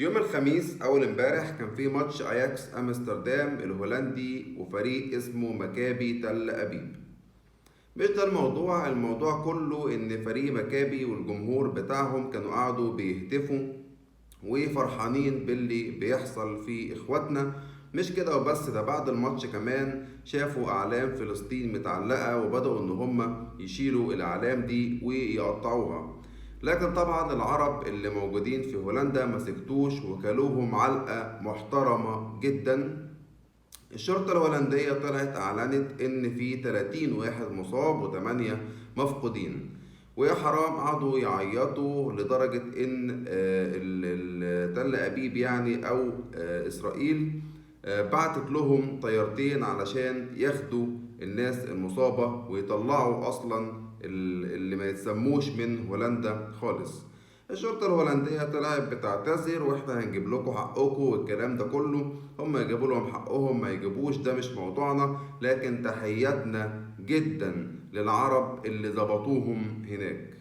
يوم الخميس أول امبارح كان في ماتش أياكس أمستردام الهولندي وفريق اسمه مكابي تل أبيب. مش ده الموضوع، الموضوع كله إن فريق مكابي والجمهور بتاعهم كانوا قعدوا بيهتفوا وفرحانين باللي بيحصل في إخواتنا. مش كده وبس، ده بعد الماتش كمان شافوا أعلام فلسطين متعلقة وبدأوا إن هم يشيلوا الأعلام دي ويقطعوها. لكن طبعا العرب اللي موجودين في هولندا ما سكتوش وكلوهم علقة محترمة جدا. الشرطة الهولندية طلعت أعلنت إن في 30 واحد مصاب و8 مفقودين، ويا حرام قعدوا يعيطوا لدرجة إن تل أبيب يعني أو إسرائيل بعتت لهم طيارتين علشان ياخدوا الناس المصابة ويطلعوا أصلا اللي ما يتسموش من هولندا خالص. الشرطة الهولندية طلعت بتعتذر واحنا هنجيب لكم حقكم والكلام ده كله، هم يجيبوا لهم حقهم ما يجيبوش ده مش موضوعنا، لكن تحياتنا جدا للعرب اللي ظبطوهم هناك.